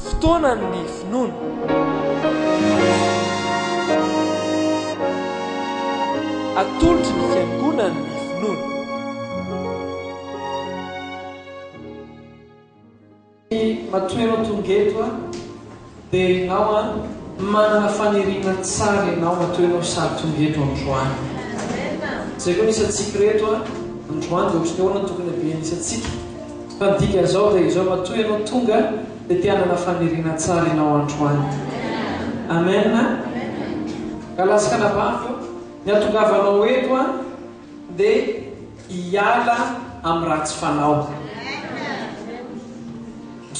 Fotoanan'ny finoana. Atolotry ny Fiangonan'ny Finoana. Matoa ianao tonga eto an, dia ianao an, manana faniriana tsara ianao matoa ianao sahy tonga eto androany. Izay koa ny isantsika ireto an, androany dia ohatry ny ahoana no tokony haben'ny isantsika. Fa ny dikan'izao dia izao, matoa ianao tonga dia te hanana faniriana tsara ianao androany. Amen. Rahalahy sy anabavy ô, ny hatongavanao eto an, dia hiala amin'ny ratsy fanao.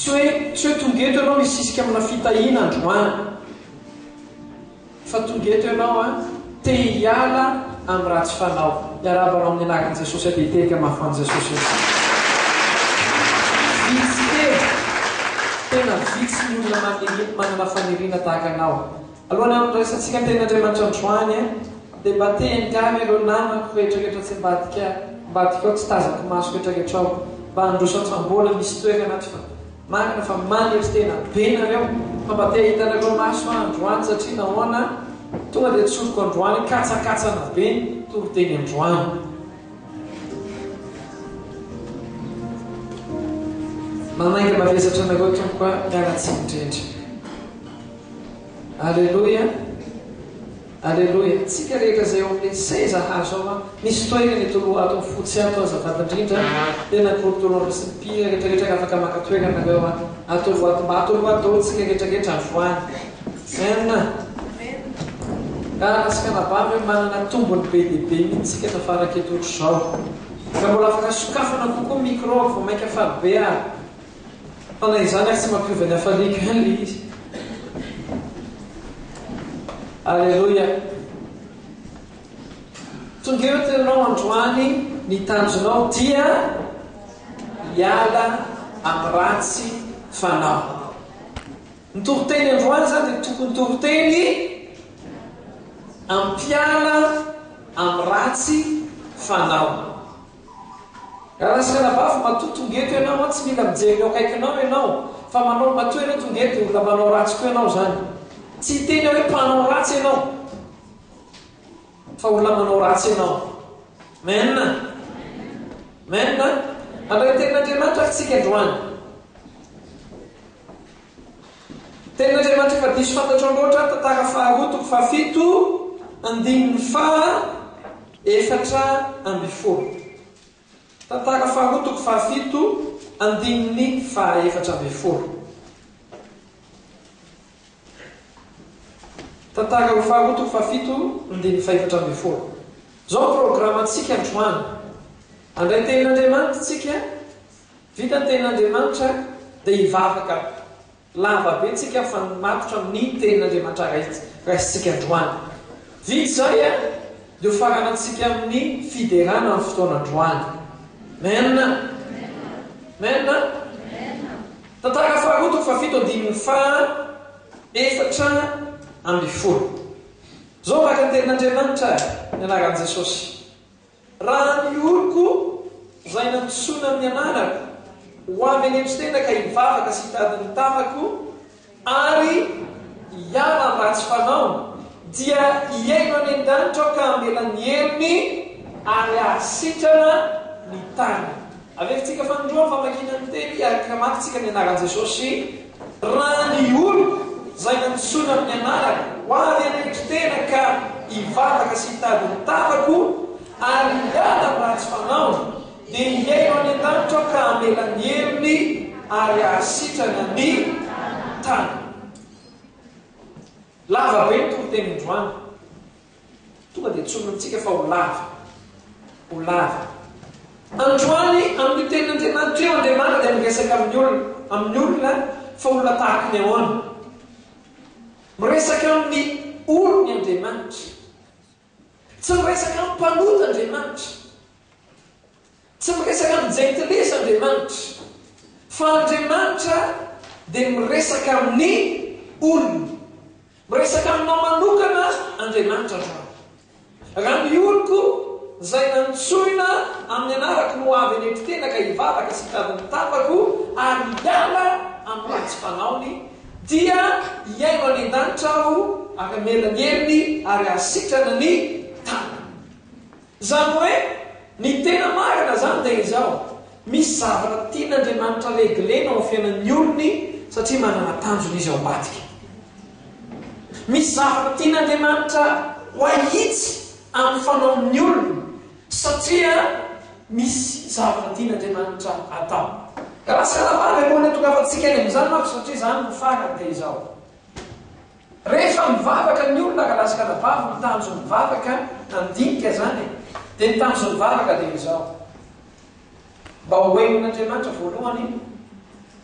Tsy hoe tsy hoe tonga eto ianao hisisika amina fitahiana androany. Fa tonga eto ianao an, te hiala amin'ny ratsy fanao. Miarahaba anao amin'ny anaran'i Jesosy aho dia hitehaka mafy ho an'i Jesosy ianao. Vitsy kely, tena vitsy ny olona maniry, manana faniriana tahaka anao. Alohan'ny handraisantsika ny tenin'Andriamanitra androany an, dia mba te hiangavy ireo namako rehetra rehetra atsy ambadika ambadika ao, tsy tazako maso rehetra rehetra ao, mba handroso antsamboana misy toerana ato fa Marina fa manetry tena be nareo fa mba te hahita anareo maso aho androany satria nahoana tonga dia tsoriko androany katsakatsana be ny toriteny androany. Manainga mavesatra anareo tompoko a, miala tsiny indrindra. Aleloia. Aleloia. Tsika rehetra izay eo amin'ilay seza hazo ao an, misy toerana eto aloha ato amin'ny fotsy ato azafady indrindra, tena groupe de l'ombre sy ny mpihira rehetra rehetra afaka maka toerana nareo an, ato aloha ato, mba ato aloha ato daholo tsika rehetra rehetra avoany. Amen. Rahalahy sy ranabavy hoe manana tombony be dia be mihitsy tsika tafaraka eto ohatr'izao. Raha mbola afaka sokafana kokoa micro vao mainka faly be aho. Fa na izany ary tsy mampiova ny hafaliako ihany ilay izy. Aleloia. Tonga eo eto ianao androany, ny tanjonao dia hiala amin'ny ratsy fanao. Ny toriteny androany izany dia tokony toriteny ampiala amin'ny ratsy fanao. Rahalahy sy ranabavy, matoa tonga eto ianao an, tsy mila mijery ny eo akaikinao ianao, fa manao, matoa ianao tonga eto dia olona manao ratsy koa ianao izany. Tsy hiteny aho hoe mpanao ratsy ianao, fa olona manao ratsy ianao. Amen. Amen. Handray ny tenin'Andriamanitra ary tsika androany. Tenin'Andriamanitra efa diso fantatrao loatra, Tantara faharoa toko fahafito, andininy faha 14. Tantara faharoa toko fahafito, andininy faha 14. Tantara faharoa toko fahafito, andininy faha 14. Izao ny programantsika androany. Handray tenin'Andriamanitra tsika. Vita ny tenin'Andriamanitra dia hivavaka lava be tsika fa matotra amin'ny tenin'Andriamanitra raisintsika androany. Vita izay dia ho faranantsika amin'ny fiderana ny fotoana androany. Amen. Amen. Tantara faharoa toko fahafito andininy faha 14. Zao araka ny tenin'Andriamanitra ny anaran'i Jesosy. Raha ny oloko, izay nantsoina amin'ny anarako, ho avy hanetry tena ka hivavaka sy hitady ny tavako, ary hiala amin'ny ratsy fanaony, dia hihaino any an-danitra Aho ka hamela ny helony ary hahasitrana ny tany. Averintsika fanindroany famakiana ny teny ary kramatintsika ny anaran'i Jesosy. Raha ny oloko, izay nantsoina amin'ny anarako, ho avy hanetry tena ka hivavaka sy hitady ny tavako, ary hiala amin'ny ratsy fanaony, dia hihaino any an-danitra Aho ka hamela ny helony ary hahasitrana ny tany. Lava be ny toriteny androany. Tonga dia tsorina amintsika fa ho lava. Ho lava. Androany, amin'io tenin'Andriamanitra io, Andriamanitra dia miresaka amin'ny olona, amin'ny olona, fa olona tahaky ny ahoana? Miresaka amin'ny olony Andriamanitra. Tsy miresaka amin'ny mpanota Andriamanitra. Tsy miresaka amin'ny jentilisa Andriamanitra, fa Andriamanitra dia miresaka amin'ny olony. Miresaka aminao manokana Andriamanitra androany. Raha ny oloko izay nantsoina amin'ny anarako no avy hanetry tena ka hivavaka sy hitady ny tavako ary hiala amin'ny ratsy. ratsy fanaony, dia hihaino any an-danitra Aho ary hamela ny helony ary hahasitrana ny tanany. Izany hoe, ny tena marina izany dia izao, misy zavatra tian'Andriamanitra reglena ao amin'ny fiainan'ny olony satria manana tanjona Izy ao ambadika. Misy zavatra tian'Andriamanitra ho ahitsy amin'ny fanaon'ny olony satria misy zavatra tian'Andriamanitra atao. Raha tsy anabavy alohan'ny hatongavantsika any amin'izany manko satria izany no farany dia izao. Rehefa mivavaka ny olona ka lasa anabavy ny tanjon'ny vavaka, handinika izany e, dia ny tanjon'ny vavaka dia izao. Mba ho henon'Andriamanitra voalohany,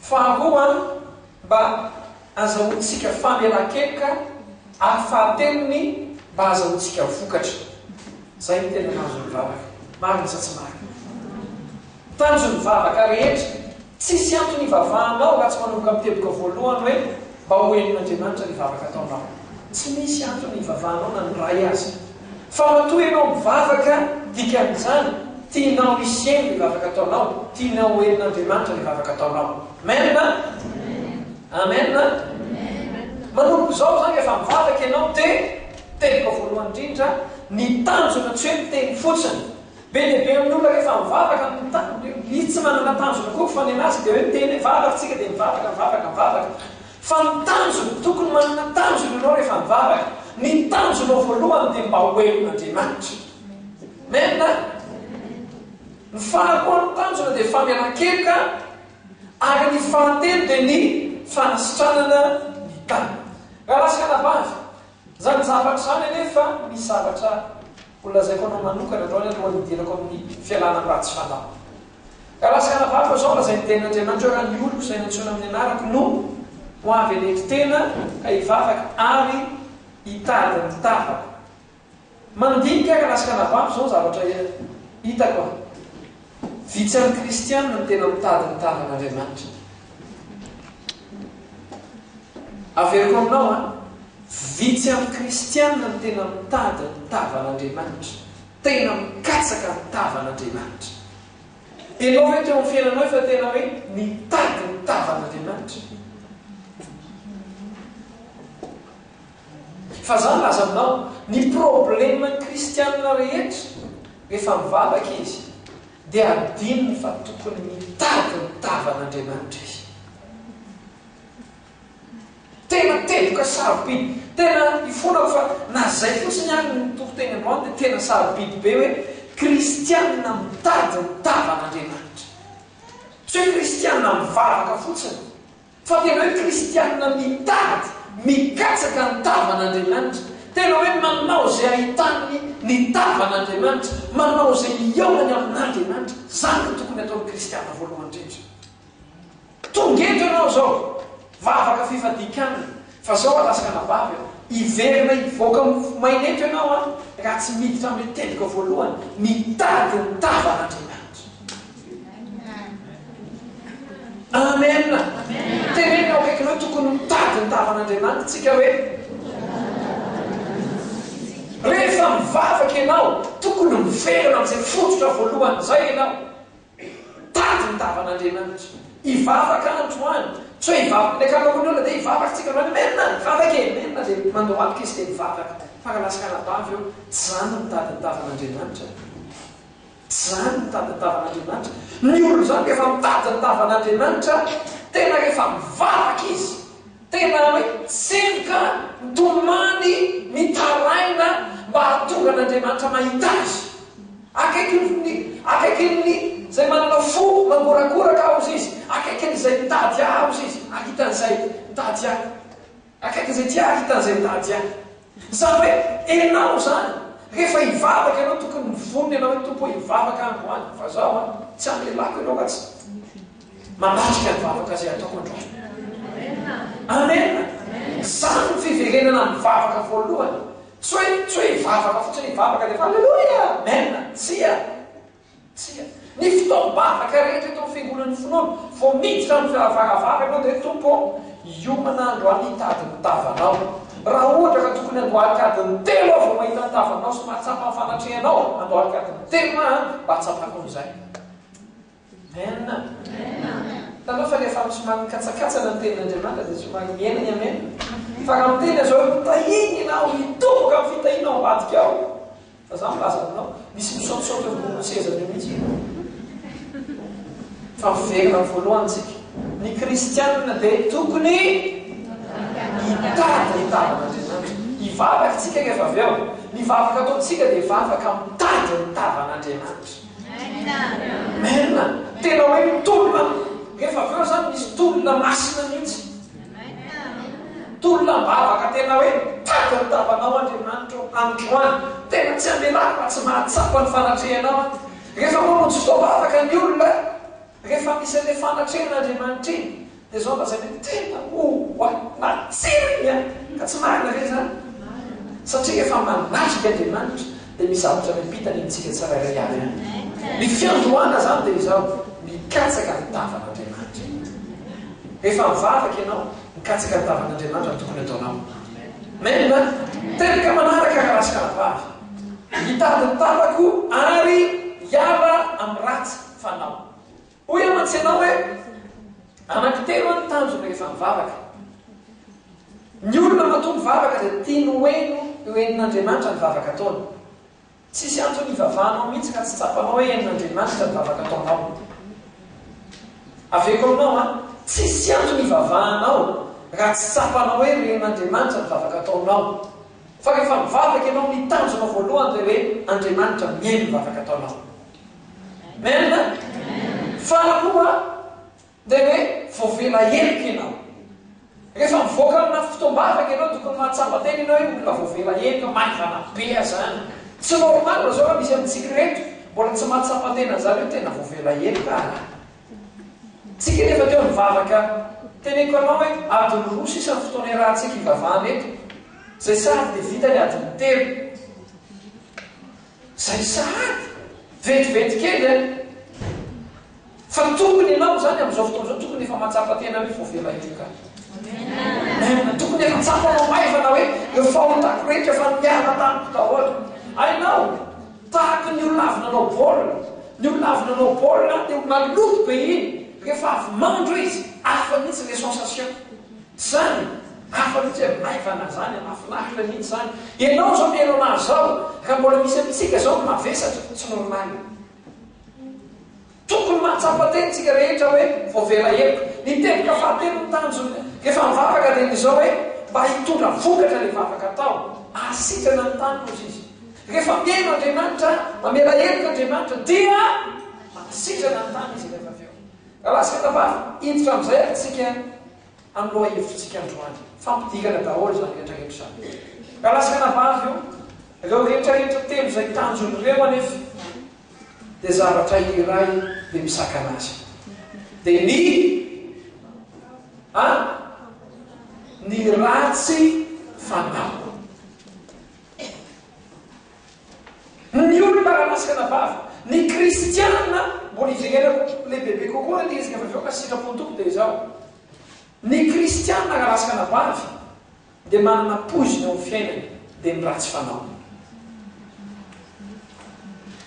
faharoa mba azahoantsika famelan-keloka ary fahatelony mba azahoantsika vokatra. Izay no tena tanjon'ny vavaka. Marina sa tsy marina? Tanjon'ny vavaka rehetra, tsisy antony hivavahanao raha tsy manomboka amin'ny teboka voalohany hoe mba ho henon'Andriamanitra ny vavaka ataonao. Tsy misy antony hivavahanao na ny Ray aza. Fa matoa ianao mivavaka, dikan'izany, tianao hisy heno ny vavaka ataonao, tianao ho henon'Andriamanitra ny vavaka ataonao. Amen a! Amen a! Manomboka izao izany rehefa mivavaka ianao dia, teboka voalohany indrindra, ny tanjona tsy hoe miteny fotsiny. Be dia be amin'ny olona rehefa mivavaka, ny tsy manana tanjona akory fa ny an'azy dia hoe miteny hoe vavaka tsika dia mivavaka, mivavaka, mivavaka. Fa ny tanjona, tokony manana tanjona ianao rehefa mivavaka. Ny tanjonao voalohany dia mba ho henon'Andriamanitra. Amen a! Ny faharoa ny tanjona dia famelan-keloka ary ny fahatelo dia ny fanasitranana ny tany. Rahalahy sy anabavy, izany zavatra izany anefa misy zavatra ho lazaiko anao manokana androany alohan'ny hidirako amin'ny fialana amin'ny ratsy fanao. Ka raha saina vava izao lazain'ny tenin'Andriamanitra hoe raha ny oloko izay nantsoina amin'ny anarako no ho avy hanetry tena ka hivavaka ary hitady ny tavako. Mandinika aho ka lasa kanavavy izao ny zavatra hitako a. Vitsy amin'ny kristiana no tena mitady ny tavan'Andriamanitra. Averiko aminao a, vitsy amin'ny kristiana no tena mitady ny tavan'Andriamanitra. Tena mikatsaka ny tavan'Andriamanitra. Ianao ve teo amin'ny fiainanao efa tena hoe nitady ny tavan'Andriamanitra? Fa za milaza aminao, ny problème-n'ny kristianina rehetra rehefa mivavaka izy dia adinony fa tokony mitady ny tavan'Andriamanitra izy. Tena teboka sarobidy. Tena ifonako fa na zay fotsiny ary ny toriteny androany dia tena sarobidy be hoe kristianina mitady ny tavan'Andriamanitra. Tsy hoe kristianina mivavaka fotsiny fa tena hoe kristianina mitady, mikatsaka ny tavan'Andriamanitra. Tena hoe manao izay ahitany ny tavan'Andriamanitra, manao izay hihaonany amin'Andriamanitra. Izany no tokony ataon'ny kristianina voalohany indrindra. Tonga eto ianao izao, vavaka fifadian-kanina, fa zao aho lasa anabavy a, hiverina hivoaka mofo maina eto ianao an, raha tsy miditra amin'ilay teboka voalohany, mitady ny tavan'Andriamanitra. Amen. Teneno eo akaikinao hoe tokony mitady ny tavan'Andriamanitra tsika hoe. Rehefa mivavaka ianao, tokony miverina amin'izay fototra voalohany izay ianao. Tady ny tavan'Andriamanitra. Hivavaka androany. Tsy hoe hivavaka, ny ankamaroan'ny olona dia hivavaka tsika androany, Amen! Hivavaka e! Amen! Dia mandohalika izy dia mivavaka. Fa raha lasa anabavy eo, tsy izany no mitady ny tavan'Andriamanitra. Tsy izany no mitady ny tavan'Andriamanitra. Ny olona izany rehefa mitady ny tavan'Andriamanitra, tena rehefa mivavaka izy, tena hoe tsemboka, mitomany, mitaraina mba hahatonga an'Andriamanitra mahita azy. Akaikin'ny, akaikin'ny izay manana fo mangorakoraka aho, hozy izy. Akaikin'izay mitady ahy, hozy izy, ary hitan'izay mitady ahy. Akaikin'izay tia ahy, ary hitan'izay mitady ahy. Izany hoe, ianao izany, rehefa hivavaka ianao, tokony mivonona ianao hoe, Tompo ô, hivavaka aho androany, fa izaho an, tsy hamelako ianao raha tsy manatrika ny vavaka izay ataoko androany. Amen. Izany no fiverenana amin'ny vavaka voalohany. Tsy hoe, tsy hoe hivavaka fotsiny, hivavaka dia efa Aleloia! Amen! Tsia! Tsia! Ny fotoam-bavaka rehetra eto amin'ny Fiangonan'ny Finoana, vao miditra amin'ny varavarana ianao dia hoe, Tompo ô, hiomana androany hitady ny tavanao. Raha ohatra ka tokony handohalika adiny telo aho vao mahita ny tavanao sy mahatsapa ny fanatrehanao, handohalika adiny telo aho an, mba hahatsapako an'izay. Amen! Hitanao fa rehefa somary mikatsakatsana ny tenin'Andriamanitra dia somary mihena ny amen. Fa raha miteny aza hoe hotahiny ianao, hitoboka amin'ny fitahiana ao ambadika ao. Fa za milaza aminao, misy misaotisaoty eo ambonin'ny sezany eo mihitsy. Fa miverina amin'ny voalohany tsika. Ny kristianina dia tokony hitady ny tavan'Andriamanitra. Hivavaka tsika rehefa avy eo. Ny vavaka ataontsika dia vavaka mitady ny tavan'Andriamanitra. Amen. Tena hoe mitolona. Rehefa avy eo izany misy tolona masina mihitsy. Tolona am-bavaka tena hoe mitady ny tavanao Andriamanitra ô androany. Tena tsy amelako raha tsy mahatsapa ny fanatrehanao aho. Rehefa mamonjy fotoam-bavaka ny olona, rehefa misy an'ilay fanatrehan'Andriamanitra iny, Dia izao lazainy hoe tena oa matsiro an! Ka tsy marina ve izany? Satria rehefa manatrika Andriamanitra dia misy zavatra miampita any amintsika tsirairay avy any. Ny fiandohana izany dia izao, mikatsaka ny tavan'Andriamanitra. Rehefa mivavaka ianao, mikatsaka ny tavan'Andriamanitra no tokony ataonao. Amen! Teboka manaraka rahalahy sy rahavavy. Hitady ny tavako ary hiala amin'ny ratsy fanao. Hoy aho mantsy ianao hoe, Anankitelo ny tanjona rehefa mivavaka. Ny olona matoa mivavaka dia tiany ho heno ho henon'Andriamanitra ny vavaka ataony. Tsisy antony hivavahanao mihitsy raha tsy tsapanao hoe henon'Andriamanitra ny vavaka ataonao. Averiko aminao an, tsisy antony hivavahanao raha tsy tsapanao hoe ren'Andriamanitra ny vavaka ataonao. Fa rehefa mivavaka ianao, ny tanjona voalohany dia hoe Andriamanitra mihaino ny vavaka ataonao. Amen. Faharoa dia hoe voavela heloka ianao. Rehefa mivoaka amina fotoam-bavaka ianao tokony mahatsapa tena ianao hoe olona voavela heloka, maivana be azany. Tsy normal zao raha misy amintsika ireto mbola tsy mahatsapa tena an'izany hoe tena voavela heloka aho. Tsika nefa teo nivavaka, teneniko anao hoe adiny roa sisa ny fotoana iarahantsika hivavahana eto. Izay sahady dia vita ny adiny telo. Zay sahady! Vetivety kely an! Fa tokony ianao izany amin'izao fotoana izao tokony efa mahatsapa tena hoe voavela heloka. Amen. Tokony efa tsapanao maivana hoe ireo fahotako rehetra efa niala tamiko daholo. Hainao, tahaka ny olona avy nanao baolina. Ny olona avy nanao baolina dia maloto be iny. Rehefa avy mandro izy, hafa mihitsy ilay sensation. Zany! Hafa mihitsy hoe maivana zany, mahafinaritra mihitsy zany. Ianao zao mihaino anazy zao, raha mbola misy amintsika zao ny mavesatra, tsy normal. Tokony mahatsapa tena tsika rehetra hoe voavela heloka. Ny teboka fahatelo ny tanjona rehefa mivavaka dia ny izao hoe mba hitondra vokatra ilay vavaka atao, hahasitrana ny tany hozy izy. Rehefa mihaino Andriamanitra, mamela heloka Andriamanitra dia manasitrana ny tany izy rehefa avy eo. Rahalahy sy anabavy, hiditra amin'izay ary tsika amin'ny lohahevitsika androany. Fampidirana daholo izany rehetra rehetra izany. Rahalahy sy anabavy o, ireo rehetra rehetra telo izay tanjona ireo anefa dia zavatra iray dia misakana azy. Dia ny a ny ratsy fanao. Ny olona rahalahy sy anabavy, ny kristiana, mbola hiverenako lehibebe kokoa ilay izy rehefa avy eo ka sitrapon'ny Tompo dia izao, ny kristiana rahalahy sy anabavy dia manana poizina eo amin'ny fiainany dia ny ratsy fanao.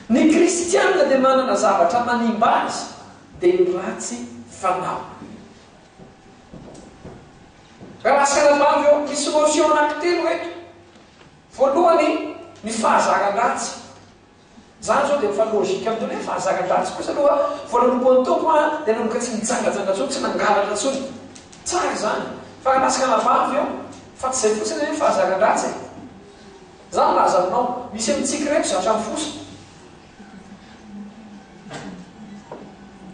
Ny kristiana dia manana zavatra manimba azy dia ny ratsy fanao. Rahalahy sy anabavy ô, misy notion anankitelo eto. Voalohany, ny fahazaran-dratsy. Izany izao dia efa logique amin'ny hoe fahazaran-dratsy kosa aloha vao nanompo an'ny Tompo aho dia nanomboka tsy nijangajanga intsony, tsy nangalatra intsony. Tsara izany. Fa raha masaka anabavy eo, fa tsy izay fotsiny anie ny fahazaran-dratsy e. Izaho milaza aminao, misy amintsika ireto zatra mifosa.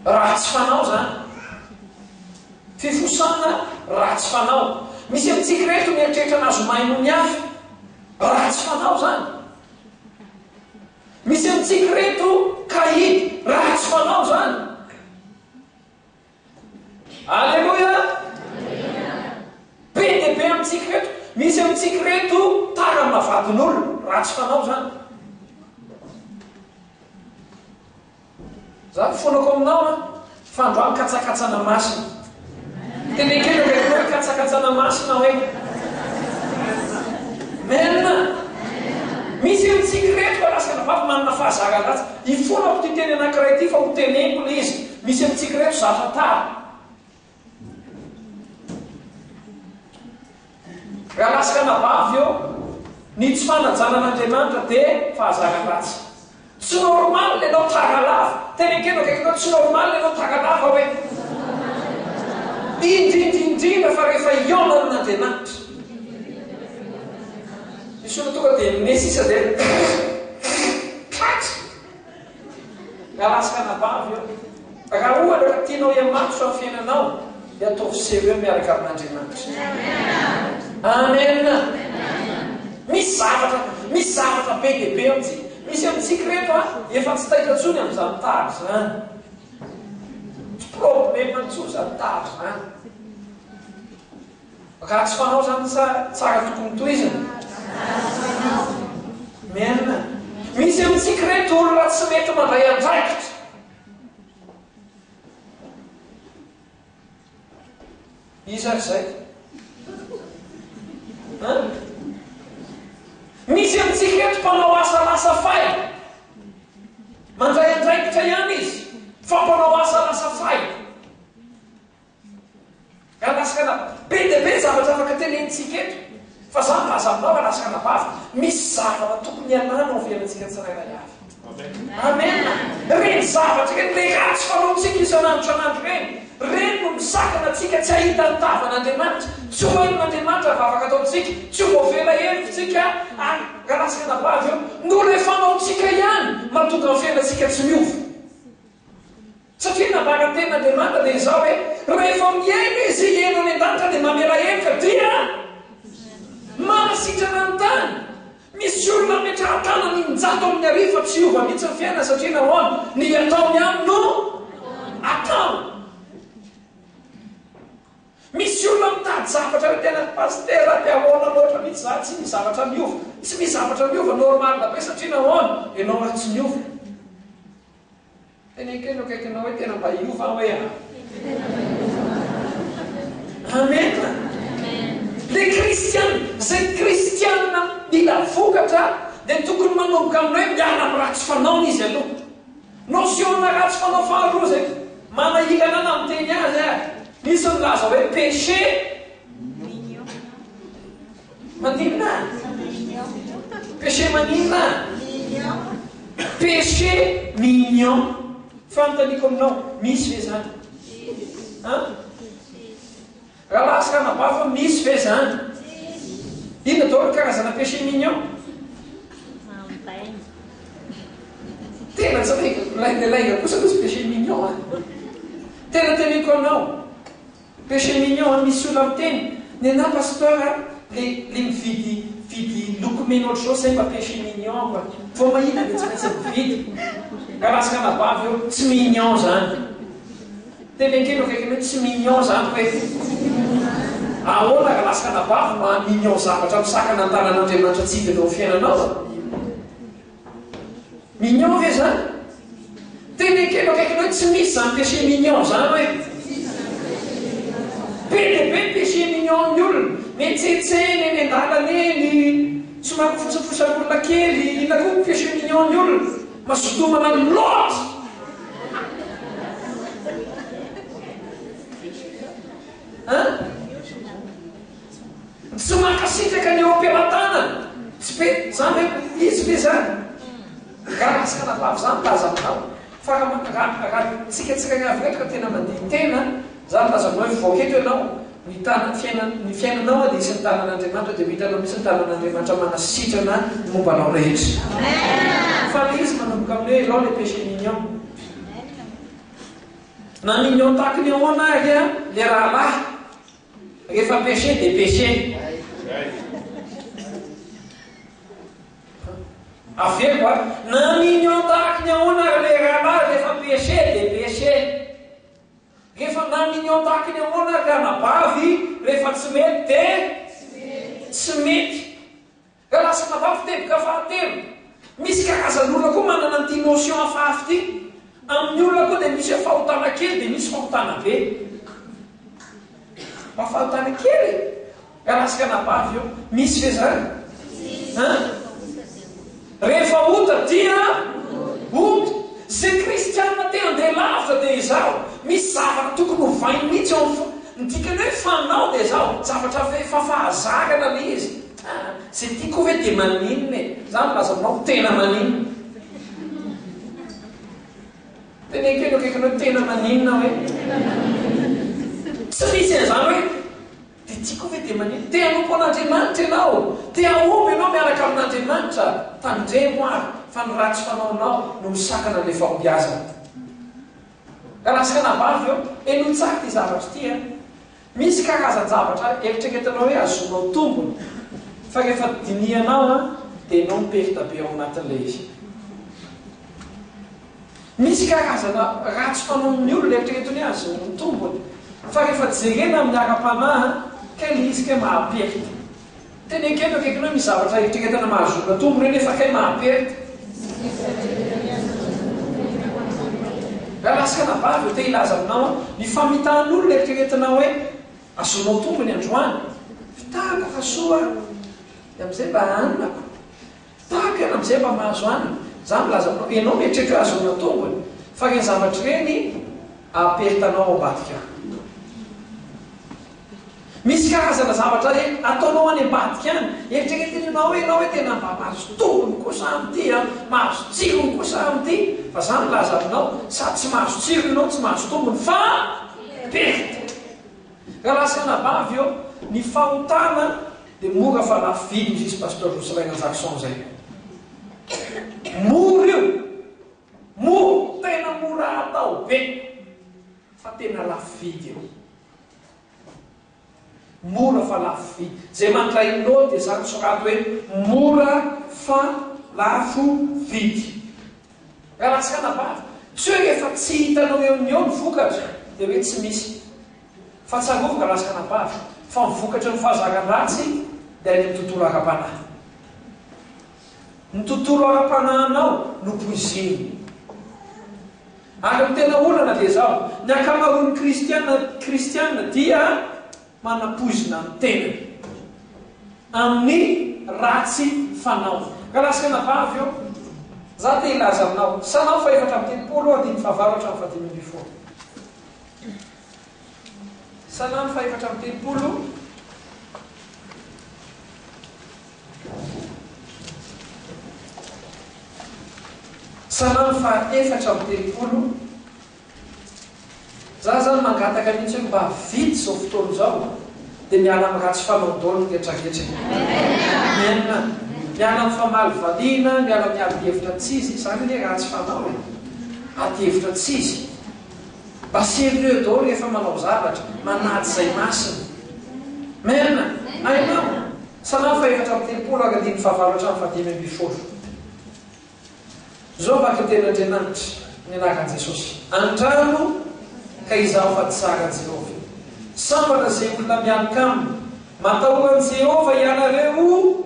Ratsy fanao izany. Fifosana ratsy fanao. Misy amintsika ireto mieritreritra anazy ho mahay noho ny hafa. Ratsy fanao izany. Misy amintsika ireto kahidy. Ratsy fanao izany. Aleloia! Be dia be amintsika ireto. Misy amintsika ireto tara amina vadin'olona. Ratsy fanao izany. Za mifonako aminao an, fa androany katsakatsana masina. Teneno kely akaikinao hoe katsakatsana masina hoe. Amen. Misy amintsika ireto fa lasa vavy manana fahazaran-dratsy. Ifonako ity teny anankiray ity fa ho teneniko ilay izy. Misy amintsika ireto zatra tara. Rahalahy sy ranabavy ô, ny tsy fanajana an'Andriamanitra dia fahazaran-dratsy. Tsy normal ianao tara lava. Teneniko akaiky anao, tsy normal ianao tara lava hoe. Indrindra indrindra fa rehefa hihaona amin'Andriamanitra. Misy olona tonga dia mesisa dia tratra. Rahalahy sy ranabavy ô, raha ohatra ka tianao hihamatotra ny fiainanao, dia ataovy sérieux miaraka amin'Andriamanitra. Amen. Misy zavatra, misy zavatra be dia be amintsika. Misy amintsika ireto a, efa tsy taitra intsony amin'izany tahaka izany. Tsy problème intsony izany tahaka izany. Ratsy fanao zany sa tsara tokony tohizana? Amen. Misy amintsika ireto olona tsy mety mandray andraikitra. Iza ary izay? An? Misy amintsika ireto mpanao asa lasa fay. Mandray andraikitra ihany izy fa mpanao asa lasa fay. Ralasikana, be dia be ny zavatra afaka tenenintsika eto, fa za milaza aminao ralasikana vavy, misy zavatra tokony hialana ao fiainantsika tsirairay avy. Amen. Ireny zavatra ireny, ilay ratsy fanaontsika isan'andro isan'andro ireny, ireny no misakana antsika tsy hahita ny tavan'Andriamanitra, tsy ho henon'Andriamanitra ny vavaka ataontsika, tsy ho voavela heloka isika, ary ralasikana vavy eo, noho ilay fanaontsika ihany mahatonga ny fiainantsika tsy miova. Satria nambara ny tenin'Andriamanitra dia izao hoe, rehefa mihaino Izy hihaino any an-danitra dia mamela heloka dia manasitrana ny tany. Misy olona ametrahan-tanany in-jato amin'ny arivo fa tsy hiova mihitsy ny fiainany satria nahoana? Ny ataony ihany no ataony. Misy olona mitady zavatra hoe tena pasitera dia ahoana loatra mihitsy za tsy misy zavatra miova. Tsy misy zavatra miova, normal be satria nahoana? Ianao raha tsy miova. Teneniko eny akaikinao hoe tena mba hiova aho hoe a. Amen. Le kristiana, zay kristiana mila vokatra dia tokony manomboka amin'ny hoe miala amin'ny ratsy fanaony izy aloha. Notion-na ratsy fanao faharoa zay manahirana na miteny azy ary. Misy milaza hoe péché Maninona? Péché maninona? Péché mignon. Fanontaniako aminao, misy ve zany? An? Rahalahy sy ranabavy fa misy ve zany? Inona daholo ny karazana péché mignon? Tena tsy lainga kosa aloha tsy péché mignon an. Tena teneniko anao. Péché mignon an, misy olona miteny, nenah pasteur a, le le mividy vidy lokomena ohatr'izao zay mba péché mignon ko a, vao mahita dia tsy maintsy mividy, ka raha sy ranabavy eo, tsy mignon zany, teneno kely eo akaikiny hoe tsy mignon zany hoe, ahoana raha sy ranabavy no haha mignon zavatra misakana ny tanan'Andriamanitra tsy hidina eo amin'ny fiainanao a? Mignon ve zany? Tena ekena akaikiny hoe tsy misy zany péché mignon zany hoe. Be dia be ny péché mignon ny olona. Mietsetsena eny an-dalana eny, somary mifosafosan'olona kely, inona koa ny péché mignon ny olona? Mazotoa manano loatra! Hein? Tsy mankasitraka ny eo am-pelatanana. Tsy be zany ve izy ve zany? Raha lasa anabavy zany milaza aminao fa raha raha raha tsika tsirairay avy reto ka tena mandihy-tena za milaza aminao hoe mivoaka eto ianao ny tana fiainan ny fiainanao dia isan'ny tanan'Andriamanitra dia ho hitanao mihitsy ny tanan'Andriamanitra manasitrana ny momba anao rehetra. Fa le izy manomboka amin'ny hoe elao le péché mignon. Na mignon tahaky ny ahoana ary a le rahalahy. Rehefa péché dia péché. Averiko a, na mignon tahaky ny ahoana ary le rahalahy rehefa péché dia péché. Rehefa na mignon tahaky ny ahoana ary le anabavy rehefa tsy mety dia tsy mety. Raha lasa anabavy teboka fahatelo. Misy karazan'olona koa manana an'ity notion hafahafa ity. Amin'ny olona koa dia misy hoe fahotana kely dia misy fahotana be. Mba fahotana kely e! Raha lasa anabavy eo, misy ve zany? Hein? Rehefa ota dia ota. Izay kristianina te handeha lavitra dia izao, misy zavatra tokony hovainy mihitsy ao amin'ny fo. Ny dikany hoe fanao dia izao, zavatra efa fahazarana ilay izy. Ah, izay tiako ve dia maninona e? Za milaza aminao, tena maninona. Teneno kely eo akaikinao hoe tena maninona hoe. Tsy misy an'izany hoe dia tiako ve dia maninona. Te hanompo an'Andriamanitra ianao, te hahomby ianao miaraka amin'Andriamanitra, tandremo ary fa ny ratsy fanaonao no misakana ilay fahombiazana. Raha anabavy eo, henoy tsara ity zavatra ity an. Misy karazan-javatra eritreretinao hoe azonao tombony, fa rehefa dinihanao an, dia ianao mi-perte be ao anatin'ilay izy. Misy karazana ratsy fanaon'ny olona eritreretiny hoe azony tombony, fa rehefa jerena amin'ny ara-panahy an, kay ilay izy kay maha-perte. Teneno kely eo akaikinao hoe misy zavatra eritreretana mahazo olona tombony eo nefa kay maha-perte. Rahalahy sy anabavy ô, te hilaza aminao aho, ny famitahan'olona eritreretinao hoe azonao tombony androany, fitahako rasoa a, dia amin'izay mba hanako, fitahako ianao amin'izay mba mahazo hanina. Za milaza aminao, ianao mieritreritra hoe azonao tombony, fa ireny zavatra ireny ahapertanao ao ambadika any. Misy karazana zavatra re ataonao any ambadika any, eritreretinao hoe ianao hoe tena mba mahazo tombony kosa amin'ity an, mahazo tsirony kosa amin'ity, fa za milaza aminao, sady tsy mahazo tsirony ianao no tsy mahazo tombony fa perte. Rahalahy sy anabavy ô, ny fahotana dia mora fa lafo vidy hoy izy Pasteur Jocelyn Rajackson zay. Mora io, mora, tena mora atao be, fa tena lafo vidy io. Mora fa lafo vidy. Izay mandray naoty izany soraty hoe mora fa lafo vidy. Rahalahy sy anabavy, tsy hoe rehefa tsy hitanao eo no eo ny vokatra dia hoe tsy misy. Fa tsarovy rahalahy sy anabavy fa ny vokatry ny fahazaran-dratsy dia any amin'ny tontolo ara-panahy. Ny tontolo ara-panahinao no poizinina. Ary ny tena olana dia izao, ny ankamaroan'ny kristiana kristiana dia manapoizina ny tenany amin'ny ratsy fanao. Rahalahy sy anabavy ô, za te hilaza aminao, Salamo fahefatra amby 30 andininy fahavalo hatramin'ny fahadimy 15. Salamo fahefatra amby 30. Salamo faha 34, Za zany mangataka mihitsy hoe mba vita izao fotoana izao dia miala amin'ny ratsy fanao daholo ny rehetra rehetra e. Amen. Miala amin'ny famalivaliana, miala amin'ny ady hevitra tsy izy, izany anie ratsy fanao e. Ady hevitra tsy izy. Mba sérieux daholo rehefa manao zavatra, manaja izay masina. Amen. Hainao? Salamo faha 34 ary andininy fahavalo hatramin'ny fahadimy 15. Izao vakin-tenin'Andriamanitra, ny anaran'i Jesosy. Andramo ka izaho fa tsara Jehovah. Sambatra izay olona mialoka aminy. Matahora an'i Jehovah ianareo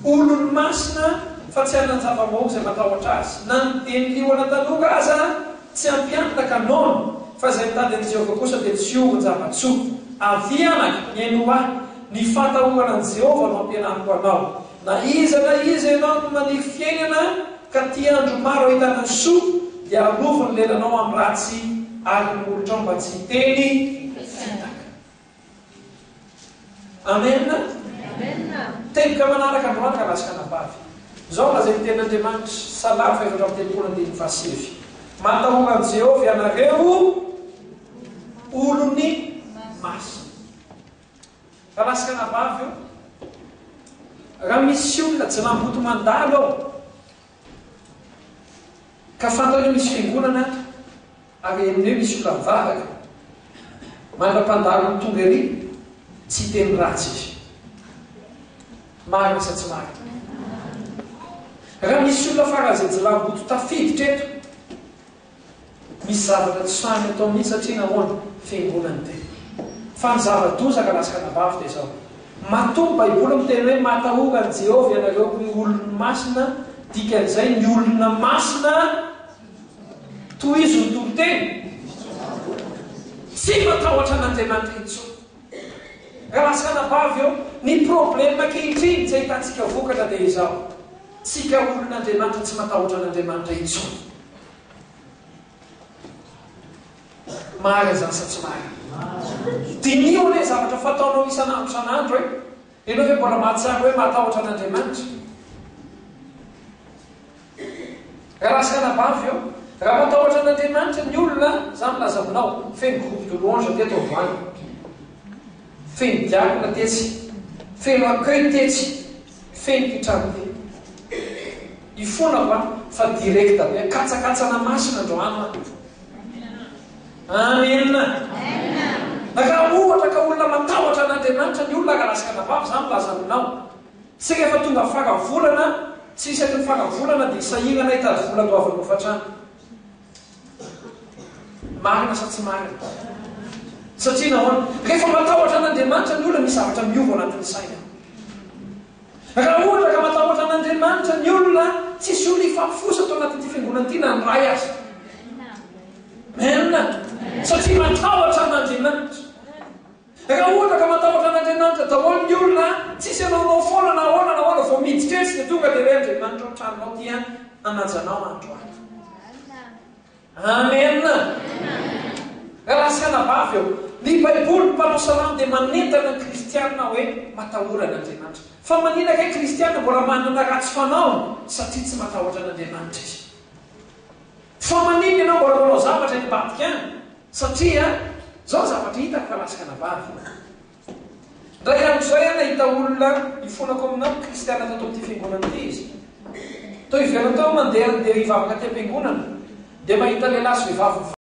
olony masina fa tsy hanan-java-mahomby izay matahotra azy. Na ny dia ny liona tanora aza tsy hampianina ka noana, fa izay mitady an'i Jehovah kosa dia tsy orin-java-tsoa. Avia anaka, mihainoa ahy. Ny fahatahorana an'i Jehovah no hampianariko anao. Na iza na iza ianao no maniry fiainana ka tia andro maro ahitana ny soa, dia arovy ny lelanao amin'ny ratsy ary ny molotrao mba tsy hiteny fitaka. Amen. Teboka manaraka androany rahalahy sy anabavy. Izao no lazain'ny Tenin'Andriamanitra, Salamo faha-34 andininy fahasivy, Matahora an'i Jehovah ianareo olony masina. Rahalahy sy anabavy ô, raha misy olona jilamboto mandalo ao, ka fantany hoe misy fiangonana ato, ary henony hoe misy olona mivavaka, mandra-pandalony tonga ery, tsy hiteny ratsy izy. Marina sa tsy marina? Raha misy olona faran'izay jilamboto tafiditra eto, Misy zavatra tsy sahiny atao mihitsy satria nahoana? Fiangonana ity. Fa ny zava-doza ka lasa anabavy dia izao. Matoa ny baiboly miteny hoe matahora an'i Jehovah ianareo ry olony masina, dikan'izay ny olona masina tohizo ny toriteny tsy matahotra an'Andriamanitra intsony. Raha lasa anabavy eo, ny problème ankehitriny tsy ahitantsika vokatra dia izao, tsika olon'Andriamanitra tsy matahotra an'Andriamanitra intsony. Marina izany sa tsy marina? Diniho anie zavatra fataonao isan'andro isan'andro e! Ianao ve mbola mahatsiaro hoe matahotra an'Andriamanitra? Rahalahy sy anabavy ô, raha matahotra an'Andriamanitra ny olona, za milaza aminao, feno groupe de louange teto androany. Feno diakona tetsy, feno accueil tetsy, feno ity trano ity. Ifonako an, fa direct be, katsakatsana masina androany an. Amen. Raha ohatra ka olona matahotra an'Andriamanitra ny olona, rahalahy sy anabavy, za milaza aminao, Tsy rehefa tonga fara volana, tsy isaky ny fara volana dia sahirana hitady vola andoavana hofantrano. Marina sa tsy marina? Satria nahoana? Rehefa matahotra an'Andriamanitra ny olona, misy zavatra miova ao anatin'ny saina. Raha ohatra ka matahotra an'Andriamanitra ny olona, tsisy olona hifampifosa ato anatin'ity fiangonana ity na ny ray aza. Amen. Satria matahotra an'Andriamanitra. Raha ohatra ka matahotra an'Andriamanitra daholo ny olona, tsisy hanaonao foana na ahoana na ahoana, vao miditra etsy dia tonga dia hoe Andriamanitra ao an-tranonao ity an, hanaja anao androany. Amen. Rahalahy sy anabavy ô, ny Baiboly, ny mpanao salamo dia manentana ny kristiana hoe matahora an'Andriamanitra. Fa manina kay kristiana mbola manana ratsy fanao satria tsy matahotra an'Andriamanitra izy. Fa maninona ianao mbola manao zavatra eny ambadika any? Satria zao ny zavatra hitako fa lasa anabavy. Indray andro izay aho nahita olona ifonako aminao, kristiana tato amin'ity fiangonana ity izy. Tao ivelany tao aho mandeha handeha hivavaka aty am-piangonana, dia mahita lehilahy sy vehivavy.